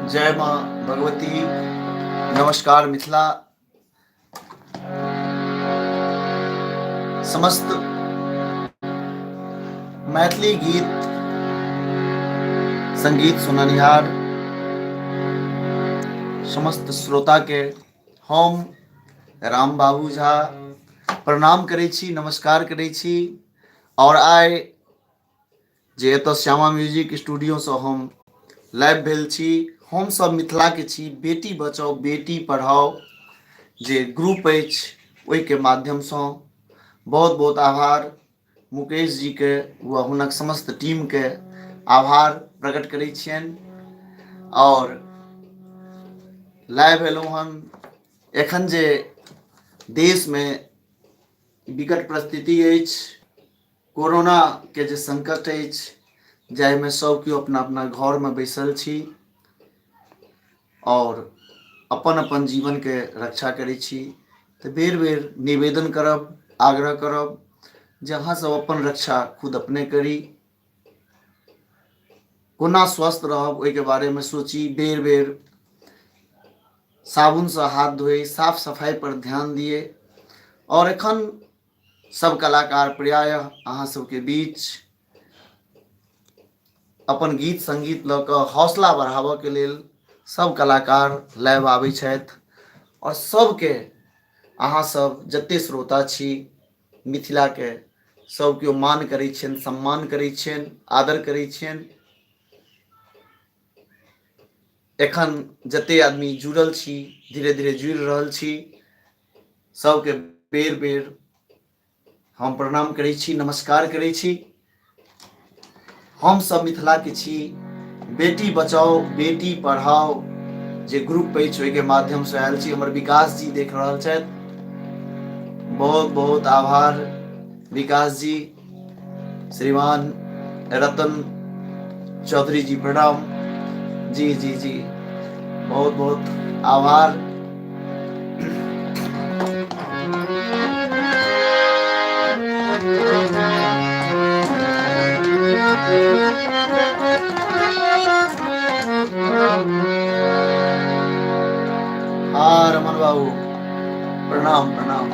जय माँ भगवती। नमस्कार मिथिला। समस्त मैथिली गीत संगीत सुननिहार समस्त श्रोता के हम राम बाबू झा प्रणाम करै छी, नमस्कार करै छी। और आइ जे एतऽ श्यामा म्यूजिक स्टूडियोसँ हम लाइव भेल छी, हम सब मिथिलाके छी, बेटी बचाओ बेटी पढ़ाओ जे ग्रुप अछि ओहिके माध्यमसँ बहुत बहुत आभार मुकेश जीके व हुनक समस्त टीमके आभार प्रकट करै छियनि। आओर लाइव एलहुँ हन एखन जे देशमे विकट परिस्थिति अछि, कोरोना के जे संकट अछि, जाहिमे सब केओ अपना अपना घरमे बैसल छी आओर अपन अपन जीवनके रक्षा करै छी, तऽ बेर बेर निवेदन करब, आग्रह करब जे अहाँ सब अपन रक्षा खुद अपने करी। कोना स्वस्थ रहब ओहिके बारेमे सोची, बेर बेर साबुनसँ हाथ धोइ, साफ सफाइ पर ध्यान दियै। आओर एखन सब कलाकार प्रायः अहाँ सबके बीच अपन गीत संगीत लऽ कऽ हौसला बढ़ाबऽके लेल सब कलाकार लाइव आबै छथि। आओर सबके अहाँ सब जते श्रोता छी मिथिलाके सब केओ मान करै छियनि, सम्मान करै छियनि, आदर करै छियनि। एखन जते आदमी जुड़ल छी, धीरे धीरे जुड़ि रहल छी, सबके बेर बेर हम प्रणाम करै छी, नमस्कार करै छी। हम सब मिथिला के छी, बेटी बचाओ बेटी पढ़ाओ जे ग्रुप अछि ओहिके माध्यम से आयल छी। हमर विकास जी देख रहल छथि, बहुत बहुत आभार विकास जी। श्रीमान रतन चौधरी जी प्रणाम जी, जी जी, बहुत बहुत आभार। हाँ रमन बाबू प्रणाम प्रणाम,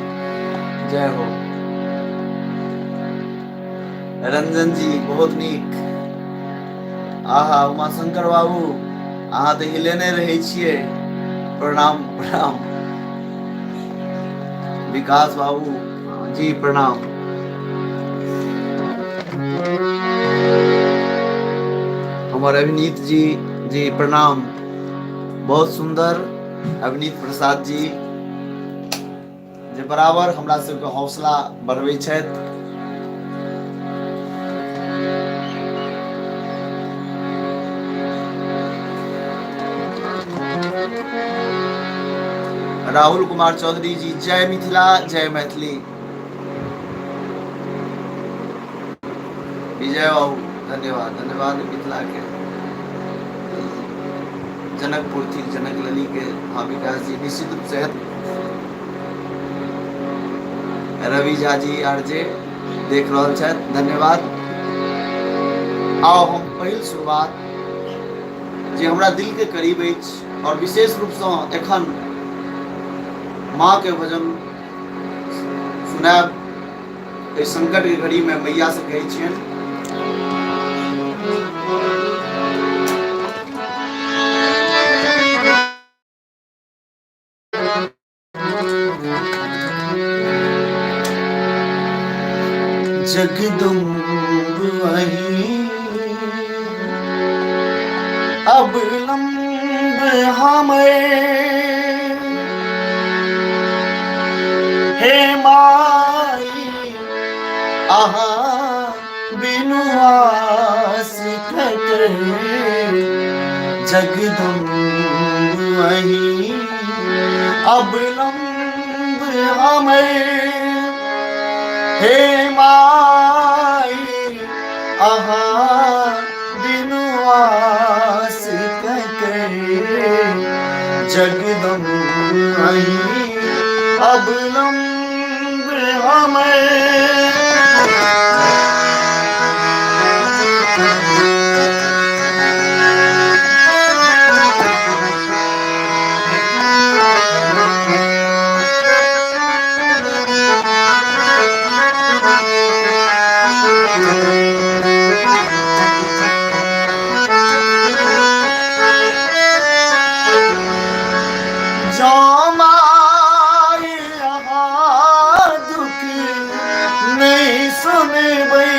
जय हो। रंजन जी बहुत नीक। आहा उमाशंकर बाबू अहाँ तऽ हिलेने रहै छियै, प्रणाम प्रणाम। विकास बाबू जी प्रणाम। हमर अभिनीत जी जी प्रणाम, बहुत सुंदर अभिनीत प्रसाद जी जे बराबर हमरा सबके हौसला बढ़बै छथि। राहुल कुमार चौधरी जी जय मिथिला जय मैथिली। विजय बाबू धन्यवाद धन्यवाद मिथिला के। जनकपुर थिक जनक लली के। हाँ विकास जी निश्चित रूप से रवि झा जी आर जे देख रहल छथि, धन्यवाद। आओ हम पहिल शुरुआत जे हमरा दिल के करीब अछि और विशेष रूप से एखन माँ के भजन सुनायब एहि संकट के घड़ी में मैया से कहै छियनि। जगदम्ब अहीं अवलंब हमें, हे माई अहाँ बिनु आस कटे। जगदम्ब अहीं अवलंब हमें, हे माई अहाँ बिनु आस कटे। जगदम्ब अहीं अवलंब हमें। जँ माय अहाँ दुख नहि सुनबै,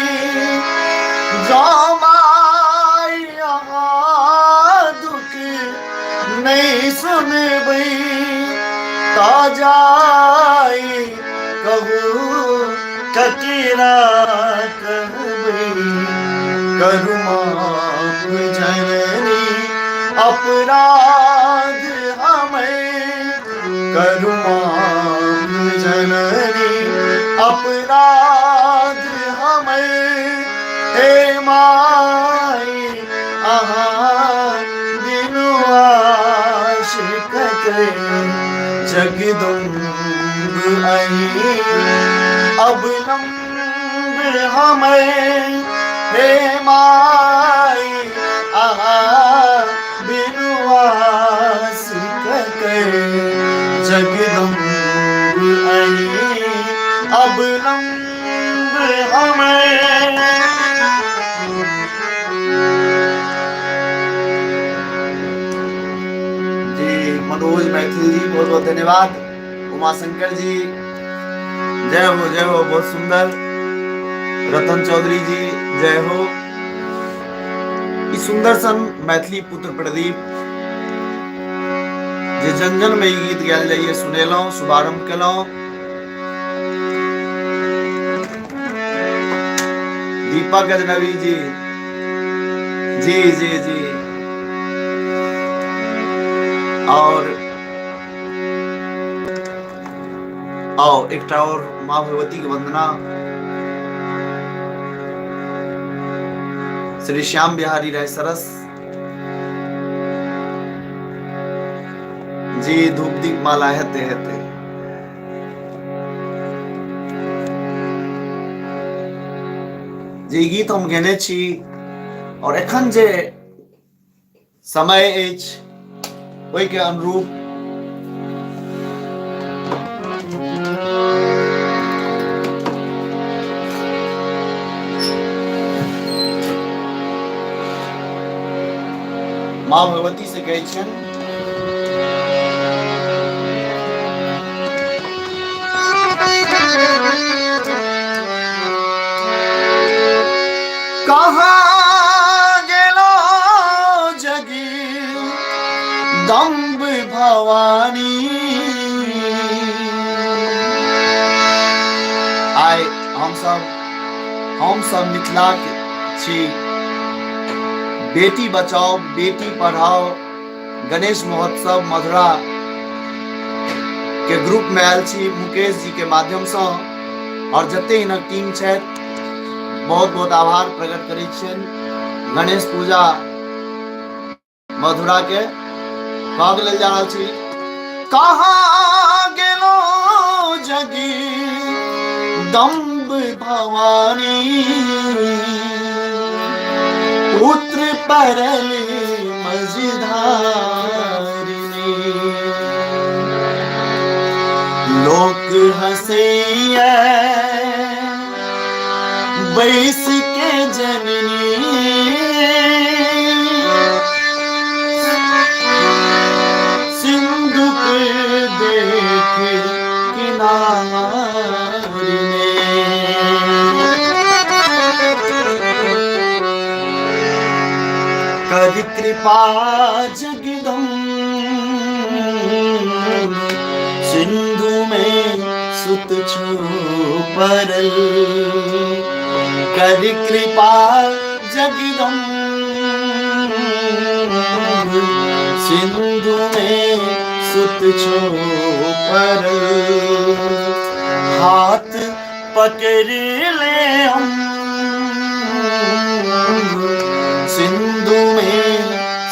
जँ माय अहाँ दुख नहि सुनबै, तऽ जाय कहू ककरा कहबै। करू माफ जननी अपराध हमें, करू माफ जननी अपराध हमें, हे माई अहाँ बिनु आशिक के। जगदम्ब अहीं अवलंब हमें, हे माई अहाँ बिनु आशिक के। जगदम्ब अहीं अवलंब हमें। जी मनोज मैथिल जी बहुत बहुत धन्यवाद। उमाशंकर जी जय हो, जय हो, बहुत सुंदर। रतन चौधरी जी जय हो। ई सुंदर सन मैथिली पुत्र प्रदीप जे जन जन में ई गीत गायल जाइए, सुनेलहुँ, शुभारंभ केलहुँ। दीपक अजनबी जी, जी जी जी। और आओ एकटा और माँ भगवती के वंदना श्री श्याम बिहारी राय सरस जी। धूप दीप माला हेते हेते जे गीत हम गेने छी और एखन जे समय अछि ओहिके अनुरूप माँ भगवती से कहै छियनि। कहाँ गेलो जगी दम्ब भवानी। आइ हमसब मिथिलाक छी। बेटी बचाओ बेटी पढ़ाओ गणेश महोत्सव मधुरा के ग्रुप में आयल छी मुकेश जी के माध्यम से, और जते हिनक टीम छथि बहुत बहुत आभार प्रकट करै छियनि गणेश पूजा मधुरा के। कहऽ के लेल जा रहल छी, कहाँ गेलो जगी दम्ब भवानी, पुत्र परल मझधारिणी। लोक हंसैया बैस के जननी, सिंधु के देख किनारे में। कर कृपा जगदम सिंधु में सुत छो परल, कर कृपा जगदम सिंधु में सुत छो परल। हाथ पकड़ ले हम सिंधु में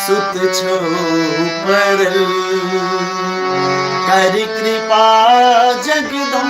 सुत छो परल, कर कृपा जगदम।